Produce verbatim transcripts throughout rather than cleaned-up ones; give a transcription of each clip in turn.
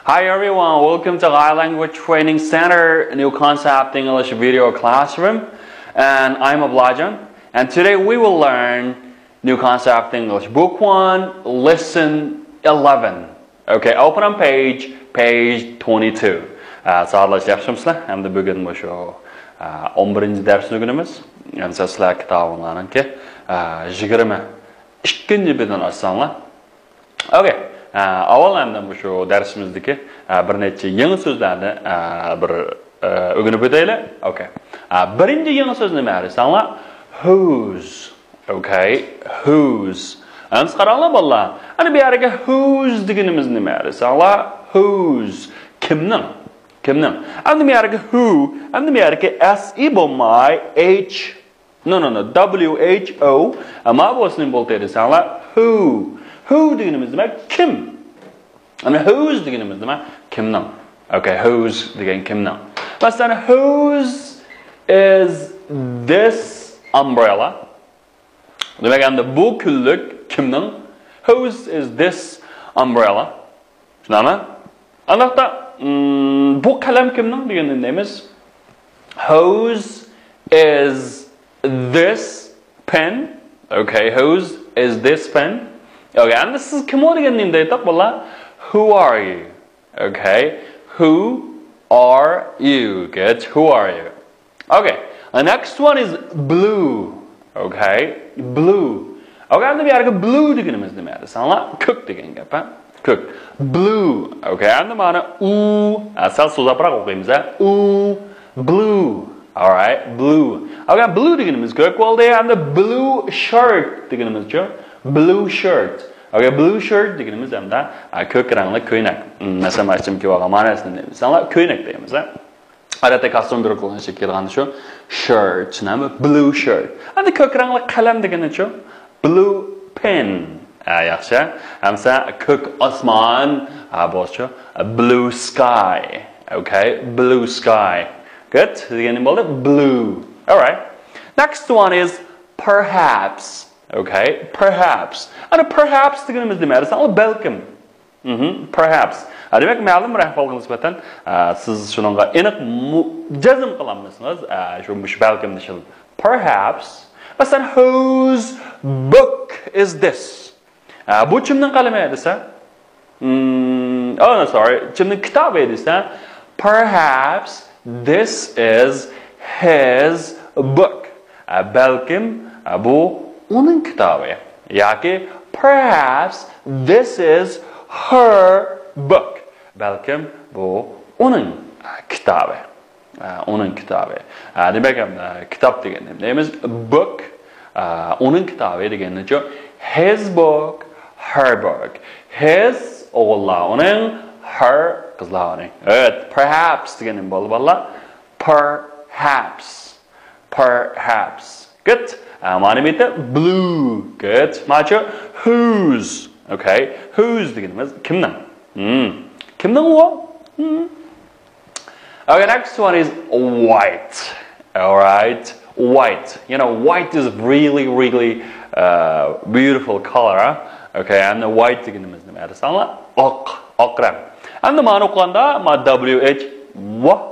Hi everyone, welcome to High Language Training Center New Concept English Video Classroom. And I'm Oblajan. And today we will learn New Concept English Book one, Lesson eleven. Okay, open on page, page twenty-two. Ә, сағдылар, яхшымысызлар? Әмді бүгін мышы он birinchi darsni o'qiymiz. Ya'ni sizlar kitoblarningki yigirma ikkinchi betini ochsanglar. Okay. Ә, avval endi bu shu darsimizdagi ә, bir necha yangi so'zlarni ә, bir ә, o'rganib o'taylik. Okay. Ә, birinchi yangi so'z nima desanglar? Whose. Okay. Whose. Endi qaranglar bolalar. Ana bu yerga whose deganimiz nima desanglar? Whose. Kimning? Kimning? Endi bu yerga who, endi bu yerga S E bo'lmay, H No, no, no. W H O. Ama bu sizin boltaydı. Sen la who. Who degenimiz demek kim? Ama whose degenimiz demek kimnin? Okay, whose degen kimnin? Mesela whose is this umbrella? Demek endi bu küllük kimnin? Whose is this umbrella? Tushunami? Aniqda mm, bu qalam kimning deganda nima deymiz? Whose is this pen? Okay, whose is this pen? Okay, endi siz kim u deganda nima deydi? Bular who are you? Okay, who are you? Good, who are you? Okay, the next one is blue. Okay, blue. Okay, endi bu yerga blue deganimiz nima? Sanlar ko'k degan gap, ha? Ko'k. Blue. Okay, endi mana u, asal so'zlabroq o'qiymiz, ha? U, blue. All right, blue. Okay, blue deganimiz ko'k bo'ldi. Endi blue shirt deganimizchi? Blue shirt. Okay, blue shirt deganimiz endi ha, ko'k rangli ko'ylak. Hmm, masalan, mana shuni kiyib olgan ma'nosini deymiz. Sanlar ko'ylak deymiz, ha? Odatda kostyum bir qo'lini kelganda shu shirt, nima? Blue shirt. Endi ko'k rangli qalam degani shu blue pen. Ha, yaxshi. Hamsa ko'k osmon, ha, bu shu blue sky. Okay, blue sky. Good. Deganim bo'ldi blue. All right. Next one is perhaps. Okay, perhaps. Ana perhaps deganimiz nima? Desan, balkim. Mhm, perhaps. Ha, demak, ma'lum bir ahvolga nisbatan, ha, siz shuningga aniq mu- jazm qilolmaysiz. Ha, shu mush balkim dishil. Perhaps. Masalan, whose book is this? Ha, bu kimning qalami desa? Hmm, oh no, sorry. Kimning kitobi desa? Perhaps this is his book. Ha, balkim ha, bu uning kitobi. Yoki perhaps this is her book. Balkim bu uning ha, kitobi. Ha, uning kitobi. Ha, demak, ha, kitob deganda nima deymiz? Book. Ha, uning kitobi degandachi? His book, her book. His o'g'illar uning, her qizlar uning. Evet, perhaps degani bo'ldi bolalar. Perhaps. Perhaps. Good. Ha, ma'ni bitta blue. Good. Macho whose. Okay. Whose deganimiz kimning? Hmm. Kimning u? Hmm. Okay, next one is white. All right, white. You know, white is really, really uh, beautiful color. Huh? Okay, and the white deganimiz nima? Sanlar oq, oq rang. And the ma'ni o'qiganda ma W H what?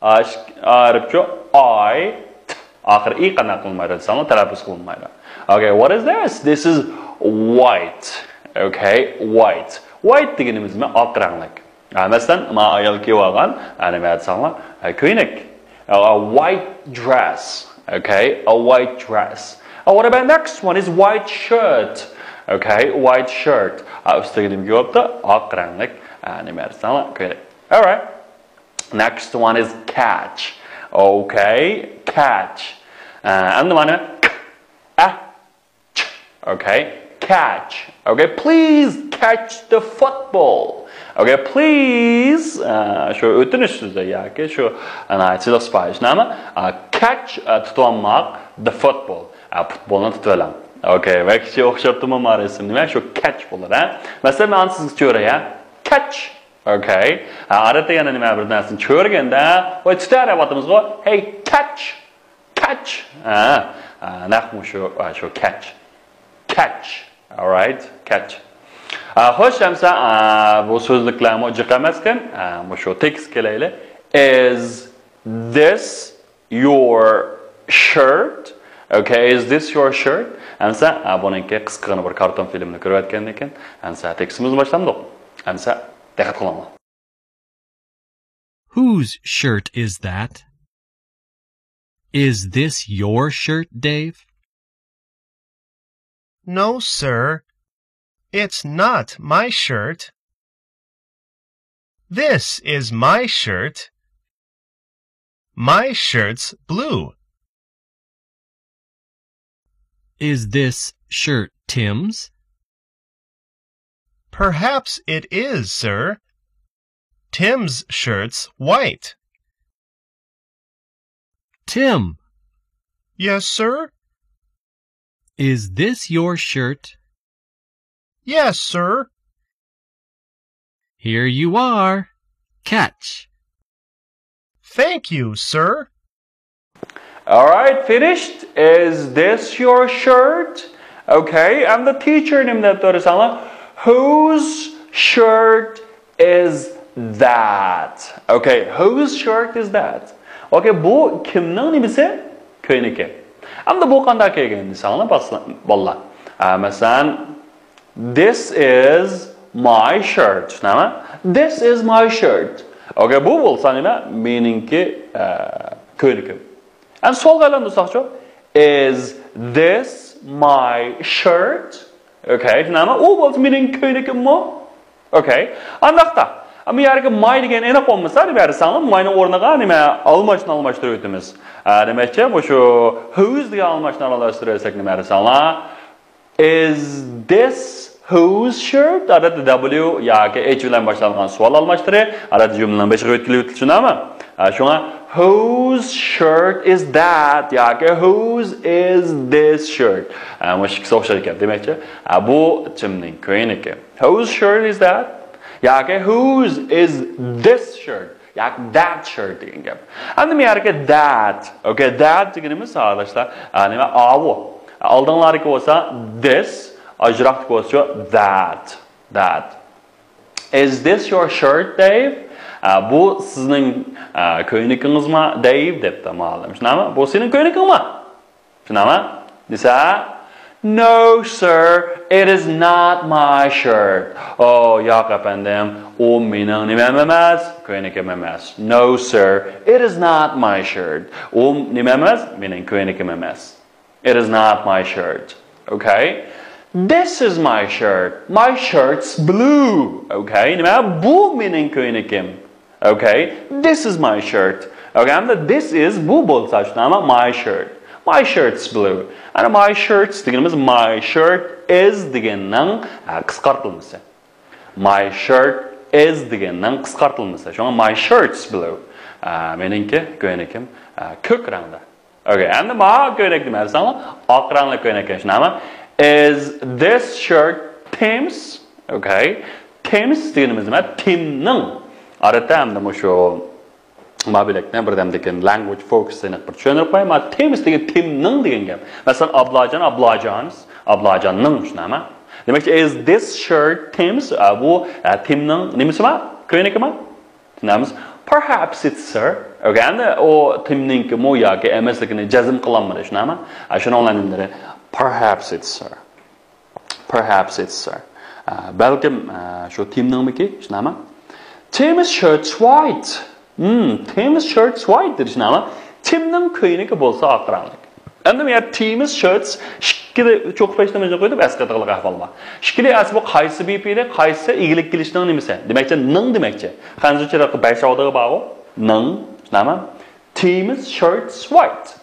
Ayiribchi I, t, oxiri i qanday qilinmaydi? Sanlar talaffuz qilinmaydi. Okay, what is this? This is white. Okay, white. White deganimiz nima? Oq ranglik. Ha, masalan, ma ayol kiyib olgan, ha, nima aytsanlar, ha, ko'ylak. A white dress. Okay, a white dress. And what about next one is white shirt. Okay, white shirt. Ha, ustida nima kiyibdi? Oq ranglik. Ha, nima aytsanlar, ko'ylak. All right. Next one is catch. Okay, catch. Ha, endi mana k, a, Okay, catch. Okay, please catch the football. Okay, please. Uh, shu o'tinish so'zi yoki shu ana siliq siparish nima? Uh, catch uh, tutib olmoq, the football. Uh, futbolni tutib oling. Okay, va kishi o'xshatdimi ma'rifim nima? Shu catch bo'ladi. Masalan, men sizga tushiraman. Catch. Okay. Uh, odatda yana nima bir narsani tushirganda, voy tutar deyapmiz-ku. Hey, catch. Catch. Ha, ha, naq shu, ha, shu catch. Catch. All right, catch. ئە، خوش، ئەمسە، ئە، بۇ سۆزلۈكلەرمۇ جىق ئەمەسكەن. ئە، مۇشۇ تېكىست كېلەيلى. Is this your shirt? Okay, is this your shirt? ئەمسە، ئە، بۇنىڭكى قىسقىغىنە بىر كارتون فىلىمنى كۆرۈۋەتكەندىن كېيىن، ئەمسە تېكىستىمىزنى باشلامدۇق. ئەمسە دىققەت قىلىڭلار. Whose shirt is that? Is this your shirt, Dave? No, sir. It's not my shirt. This is my shirt. My shirt's blue. Is this shirt Tim's? Perhaps it is, sir. Tim's shirt's white. Tim. Yes, sir. Is this your shirt? Yes, sir. Here you are. Catch. Thank you, sir. All right, finished. Is this your shirt? Okay, and the teacher نېمە دەپ تۇرساڭلار؟ Whose shirt is that? Okay, whose shirt is that? Okay, بۇ كىمنىڭ نېمىسى؟ كۆينىكى. ئەمدى بۇ قانداق كەلگەن دېسەڭلار، بالىلار. ئە، مەسىلەن، This is my shirt. نېمە؟ This is my shirt. Okay, بۇ بولسا نېمە؟ مېنىڭكى، ئە، كۆينىكىم. ئەمدى سوئالغا ئايلاندۇرساقچۇ؟ Is this my shirt? Okay, نېمە؟ ئۇ بولسا مېنىڭ كۆينىكىممۇ؟ Okay. ئانداقتا، ئەمما يەرگە my دېگەن ئېنىق بولمىسا، نېمە دېسەڭلار، my نىڭ ئورنىغا نېمە؟ ئالماشنى ئالماشتۇرۇۋېتىمىز. ئە، دېمەكچى، مۇشۇ whose دېگەن ئالماشنى ئالماشتۇرۇۋەتسەك، نېمە دېسەڭلار؟ Is this whose shirt? ئادەتتە W ياكى H بىلەن باشلانغان سوئال ئالماشتۇرى، ئادەتتە جۈملىنىڭ بېشىغا يۆتكىلىۋېتىلىدۇ، شۇنداقمۇ؟ ئە، شۇڭا، whose shirt is that ياكى whose is this shirt? ئە، مۇشۇ ئىككىسى ئوخشاش ئىكەن، دېمەكچى، ئە، بۇ كىمنىڭ كۆينىكى؟ Whose shirt is that? ياكى whose is this shirt? ياكى that shirt دېگەن گەپ. ئەمدى بۇ يەردىكى that. Okay, that دېگىنىمىز، ساۋاقداشلار، ئە، نېمە، ئاۋۇ. ئالدىڭلاردىكى بولسا this، ئاجراقتىكى بولسا that. That. Is this your shirt, Dave? ئە، بۇ سىزنىڭ، ئە، كۆينىكىڭىزما، دېيىپ دەپتۇ مۇئەللىم. شۇنداقمۇ؟ بۇ سېنىڭ كۆينىكىڭما؟ شۇنداقمۇ؟ دېسە، No, sir, it is not my shirt. ئو، ياق، ئەپەندىم، ئۇ مېنىڭ نېمەم ئەمەس، كۆينىكىم ئەمەس. No, sir, it is not my shirt. ئۇ نېمەم ئەمەس، مېنىڭ كۆينىكىم ئەمەس. It is not my shirt. Okay? This is my shirt. My shirt's blue. Okay? نېمە؟ بۇ مېنىڭ كۆينىكىم. Okay, this is my shirt. Okay, ئەمدى this is بۇ بولسا شۇنداقمۇ؟ My shirt. My shirt's blue. ئەنە my shirts دېگىنىمىز my shirt is دېگەننىڭ، ئە، قىسقارتىلمىسى. My shirt is دېگەننىڭ قىسقارتىلمىسى. شۇڭا my shirt's blue. ئە، مېنىڭكى كۆينىكىم، ئە، كۆك رەڭدە. Okay, ئەمدى ماڭا كۆينەك نېمە دېسەڭلار، ئاق رەڭلىك كۆينەك شۇنداقمۇ؟ Is this shirt Tim's? Okay. Tim's دېگىنىمىز نېمە؟ تىمنىڭ. ئادەتتە ئەمدى مۇشۇ ما بۆلەكنى بىردەمدىكىن language focus سېنىق بىر چۈشەندۈرۈپ قوياي. ما Tim's دېگەن تىمنىڭ دېگەن گەپ. مەسىلەن، ئابلاجان، ئابلاجانس، ئابلاجاننىڭ شۇنداقمۇ؟ دېمەكچى، is this shirt Tim's? ئە، بۇ، ئە، تىمنىڭ نېمىسىما؟ كۆينىكىما؟ چۈشىنەمىز. Perhaps it's, sir. Okay, ئەمدى ئۇ تىمنىڭكىمۇ ياكى ئەمەسلىكىنى جەزم قىلالمىدى، شۇنداقمۇ؟ ئە، شۇنىڭ بىلەن نېمىلىرى؟ Perhaps it's, sir. Perhaps it's, sir. ئە، بەلكىم، ئە، شۇ تىمنىڭمىكى، شۇنداقمۇ؟ Tim's shirt's white. Hmm, Tim's shirt's white دېدى، شۇنداقمۇ؟ تىمنىڭ كۆينىكى بولسا ئاق رەڭلىك. ئەمدى بۇ يەردە Tim's shirts ئىككىلا چوقۇ پەشنىمىزنى قويۇپ ئەسقاتىدىغانلىق ئەھۋال بار. ئىككىلا ئەسلى بۇ قايسى بىپېئىلى، قايسى ئىگىلىك كېلىشنىڭ نېمىسى؟ دېمەكچى، نىڭ دېمەكچى. خەنزۇچە بەش ئاۋدىغا بارغۇ. نىڭ، شۇنداقمۇ؟ Tim's shirt's white.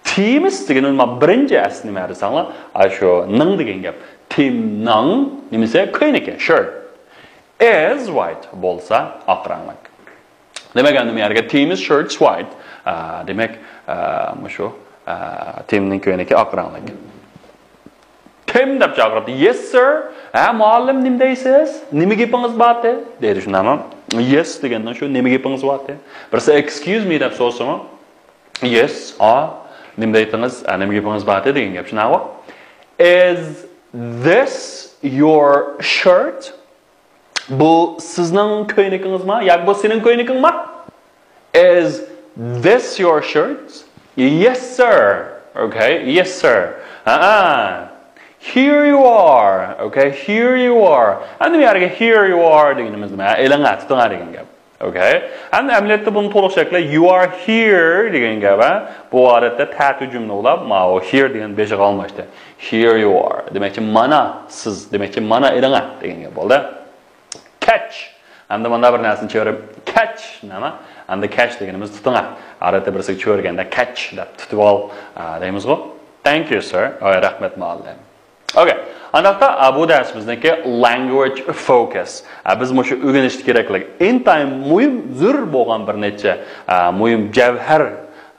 Tim's دېگىنى بىرىنچى ئەسلى نېمە دېسەڭلار، ئاشۇ نىڭ دېگەن گەپ. تىمنىڭ نېمىسى؟ كۆينىكى، shirt. Is white بولسا ئاق رەڭلىك. دېمەك، ئەمدى بۇ يەرگە Tim's shirt's white. ئە، دېمەك، ئە، مۇشۇ، ئە، تىمنىڭ كۆينىكى ئاق رەڭلىك. تىم دەپ چاقىرىپتۇ. Yes, sir. ھە، مۇئەللىم، نېمە دەيسىز؟ نېمە گېپىڭىز بارتى؟ دەيدۇ، شۇنداقمۇ؟ Yes دېگەندىن شۇ نېمە گېپىڭىز بارتى؟ بىرسى excuse me دەپ سورىسىمۇ، Yes, ئا، نېمە دەيتتىڭىز؟ ئە، نېمە گېپىڭىز بارتى دېگەن گەپ، شۇنداقمۇ؟ Is this your shirt? بۇ سىزنىڭ كۆينىكىڭىزما ياكى بۇ سېنىڭ كۆينىكىڭما? Is this your shirt? Yes, sir. Okay, yes, sir. ھەئە. Here you are. Okay, here you are. ئەمدى بۇ يەرگە here you are دېگىنىمىز نېمە؟ ئېلىڭە، تۇتۇڭە دېگەن گەپ. Okay. ئەمدى ئەمەلىيەتتە بۇنى تولۇق شەكلى you are here دېگەن گەپ. بۇ ھالەتتە تەتۈ جۈملە بولۇپ، ماۋۇ here دېگەن بېشىغا ئالماشتى. Here you are. دېمەكچى، مانا سىز. دېمەكچى، مانا ئېلىڭە دېگەن گەپ بولدى. Catch. ئەمدى مۇنداق بىر نەرسىنى چۆرۈپ، catch نېمە؟ ئەمدى catch دېگىنىمىز تۇتۇڭە. ئادەتتە بىرسىگە چۆرگەندە catch دەپ تۇتۇپ ئال، ئا، دەيمىزغۇ. Thank you, sir. ئاي، رەھمەت، مۇئەللىم. Okay. ئانداقتا، ئا، بۇ دەرسىمىزنىڭكى language focus. ئا، بىز مۇشۇ ئۆگىنىشتە كېرەكلىك ئىنتايىن مۇھىم، زۆرۈر بولغان بىر نەچچە، ئا، مۇھىم جەۋھەر،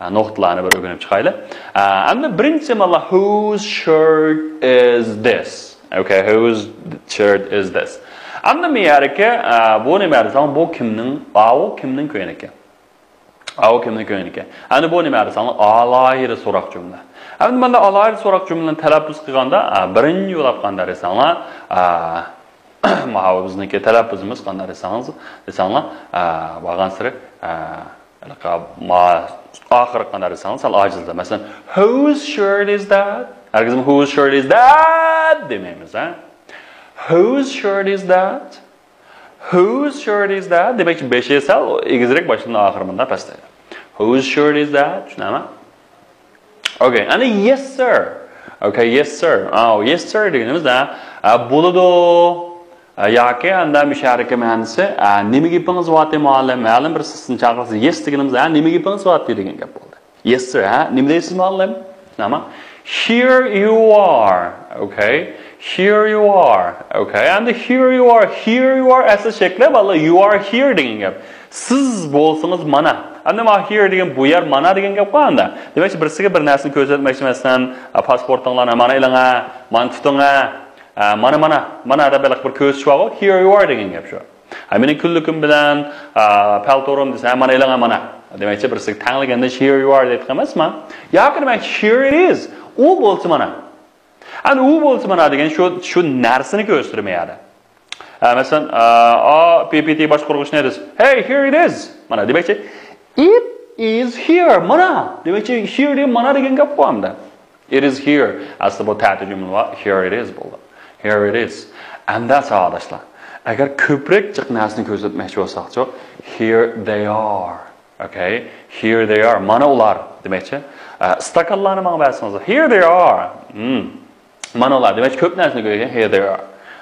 ئا، نۇقتىلارنى بىر ئۆگىنىپ چىقايلى. ئا، ئەمدى بىرىنچى مانا whose shirt is this? Okay, whose shirt is this? ئەمدى مۇ يەردىكى، ئا، بۇ نېمە دېسەڭ، بۇ كىمنىڭ، ئاۋۇ كىمنىڭ كۆينىكى؟ ئاۋۇ كىمنىڭ كۆينىكى؟ ئەمدى بۇ نېمە دېسەڭ، ئالاھىدە سوراق جۈملە. ئەمدى مانا ئالاھىدە سوراق جۈملىنى تەلەپپۇز قىلغاندا، ئا، بىرىنچى يولاپ قانداق دېسەڭلار، ئا، ماۋۇ بىزنىڭكى تەلەپپۇزىمىز قانداق دېسەڭىز، دېسەڭلار، ئا، بارغانسېرى، ئا، ھېلىقى ما-، ئاخىرى قانداق دېسەڭلار، سەل ئاجىزلىدى. مەسىلەن، whose shirt is that? ھەرگىزمۇ whose shirt is that دېمەيمىز، ھە؟ Whose shirt is that? Whose shirt is that? دېمەكچى، بېشى سەل ئېگىزرەك، باشتىن ئاخىرى مۇنداق پەستەيدۇ. Whose shirt is that? چۈشىنەمەن. Okay, ئەنە yes, sir. Okay, yes, sir. ئاۋۇ yes, sir دېگىنىمىز، ھە، ئە، بولىدۇ. ئە، ياكى ئەندە مۇشۇ يەردىكى مەنىسى، ئە، نېمە گېپىڭىز بارتى، مۇئەللىم؟ مۇئەللىم بىر سىزنى چاقىرسا، yes دېگىنىمىز، ھە، نېمە گېپىڭىز بارتى دېگەن گەپ بولدى. Yes, sir، ھە؟ نېمە دەيسىز، مۇئەللىم؟ نېمە؟ Here you are. Okay. Here you are. Okay. ئەمدى here you are. Here you are ئەسلى شەكلى، بالىلار، you are here دېگەن گەپ. سىز بولسىڭىز مانا. ئەمدى مانا here دېگەن بۇ يەر مانا دېگەن گەپقۇ ئەمدى. دېمەكچى، بىرسىگە بىر نەرسىنى كۆرسەتمەكچى، مەسىلەن، پاسپورتۇڭلارنى مانا ئېلىڭە، مانا تۇتۇڭە، مانا، مانا، مانا دەپ ھېلىقى بىر كۆرسىتىش بارغۇ، here you are دېگەن گەپ شۇ. ھە، مېنىڭ كۈنلۈكۈم بىلەن، ئا، پەلتورۇم دېسە، ھە، مانا ئېلىڭە، مانا. دېمەكچى، بىرسىگە تەڭلىگەندە here you are دەيدىغان ئەمەسما؟ ياكى دېمەكچى، here it is. ئۇ بولسا مانا. ئەنە ئۇ بولسا مانا دېگەن شۇ، شۇ نەرسىنى كۆرسىتىدۇ مەيەردە. ھە، مەسىلەن، ئا، ئا، پى پى تى باشقۇرغۇچىنى دېسە، hey, here it is. مانا دېمەكچى، it is here. مانا. دېمەكچى، here دېگەن مانا دېگەن گەپقۇ ئەمدى. It is here. ئەسلى بۇ تەتۈ جۈملە بار. Here it is بولدى. Here it is. ئەمدى ساۋاقداشلار، ئەگەر كۆپرەك جىق نەرسىنى كۆرسەتمەكچى بولساقچۇ، here they are. Okay. Here they are. مانا ئۇلار دېمەكچى. ئە، ئىستاكانلارنى ماڭا بەرسىڭىز. Here they are. Hmm. مانا ئۇلار دېمەكچى، كۆپ نەرسىنى كۆرگەن. Here they are.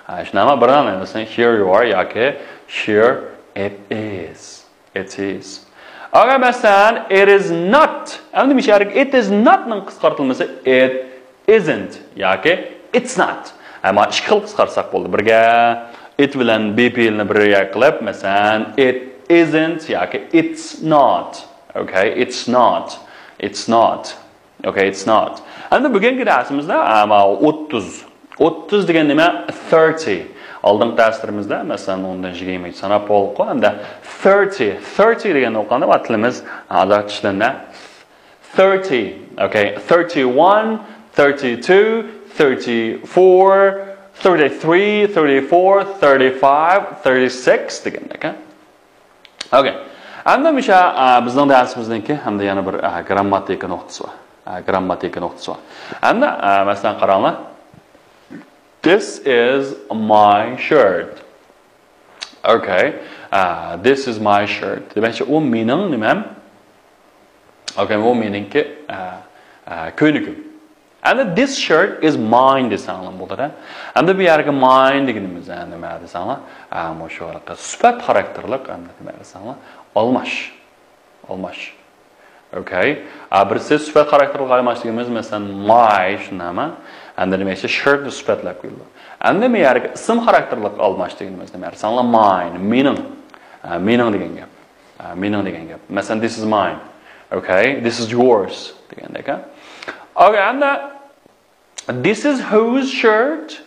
ئە، شۇنداقمۇ بىر نەرسىنى here you are ياكى here it is. It is. ئەگەر مەسىلەن، it is not. ئەمدى مۇشۇ يەردىكى it is not نىڭ قىسقارتىلمىسى it isn't ياكى it's not. ئەمما ئىككى خىل قىسقارتساق بولدى. بىرگە it بىلەن be پېئىلنى بىر يەر قىلىپ، مەسىلەن، it isn't ياكى it's not. Okay, it's not. It's not. Okay, it's not. ئەمدى بۈگۈنكى دەرسىمىزدە، ئەمما ئوتتۇز. ئوتتۇز دېگەن نېمە؟ Thirty. ئالدىنقى دەرسلىرىمىزدە، مەسىلەن، ئوندىن يىگىرمىگىچە ساناپ بولدۇققۇ، ھەمدە thirty، thirty دېگەننى ئوقۇغاندا، تىلىمىز ئازراق چىشلىنە. Thirty، okay, thirty-one، thirty-two، thirty-four، thirty-three، thirty-four، thirty-five، thirty-six دېگەندەك، ھە؟ Okay. ئەمدى مۇشۇ، ئە، بىزنىڭ دەرسىمىزنىڭكى ھەمدە يەنە بىر، ئە، گرامماتىكا نۇقتىسى بار. ئە، گرامماتىكا نۇقتىسى بار. ئەمدى، ئە، مەسىلەن، قاراڭلار. This is my shirt. Okay. ئە، this is my shirt. دېمەكچى، ئۇ مېنىڭ نېمەم؟ Okay، ئۇ مېنىڭكى، ئە، ئە، كۆينىكىم. ئەمدى this shirt is mine دېسەڭلار بولىدۇ. ئەمدى بۇ يەرگە mine دېگىنىمىز، ئە، نېمە دېسەڭلار؟ ئە، مۇشۇ ھېلىقى سۈپەت خاراكتېرلىق، ئەمدى نېمە دېسەڭلار؟ ئالماش. ئالماش. Okay. ئە، بىرسى سۈپەت خاراكتېرلىق ئالماش دېگىنىمىز، مەسىلەن، my، شۇنداقمۇ؟ ئەمدى نېمە دېسە، shirt نى سۈپەتلەپ كېلىدۇ. ئەمدى بۇ يەرگە ئىسىم خاراكتېرلىق ئالماش دېگىنىمىز نېمە دېسەڭلار؟ Mine، مېنىڭ. ئە، مېنىڭ دېگەن گەپ. ئە، مېنىڭ دېگەن گەپ. مەسىلەن، this is mine. Okay. This is yours دېگەندەك، ھە؟ Okay، ئەمدى this is whose shirt?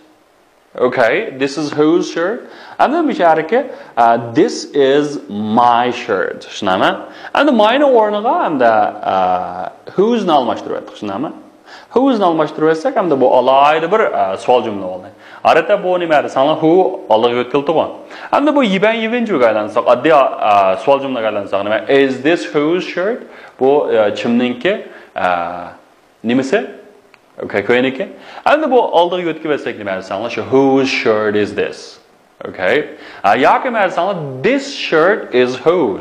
Okay, this is whose shirt? ئەمدى مۇشۇ يەردىكى، ئە، this is my shirt. شۇنداقمۇ؟ ئەمدى my نىڭ ئورنىغا ئەمدى، ئە، whose نى ئالماشتۇرۇۋەتتۇق. شۇنداقمۇ؟ Whose نى ئالماشتۇرۇۋەتسەك، ئەمدى بۇ ئالاھىدە بىر، ئە، سوئال جۈملە بولدى. ئادەتتە بۇ نېمە دېسەڭلار، who ئالدىغا يۆتكىلىدىغۇ. ئەمدى بۇ يىبەن يىۋېنجۈگە ئايلانساق، ئاددىي ئا، سوئال جۈملىگە ئايلانساق، نېمە، is this who's shirt؟ بۇ ئە، كىمنىڭكى ئە، نېمىسى؟ Okay، كۆينىكى. ئەمدى بۇ ئالدىغا يۆتكىۋەتسەك نېمە دېسەڭلار، شۇ whose shirt is this؟ Okay. ئە، ياكى نېمە دېسەڭلار، this shirt is whose؟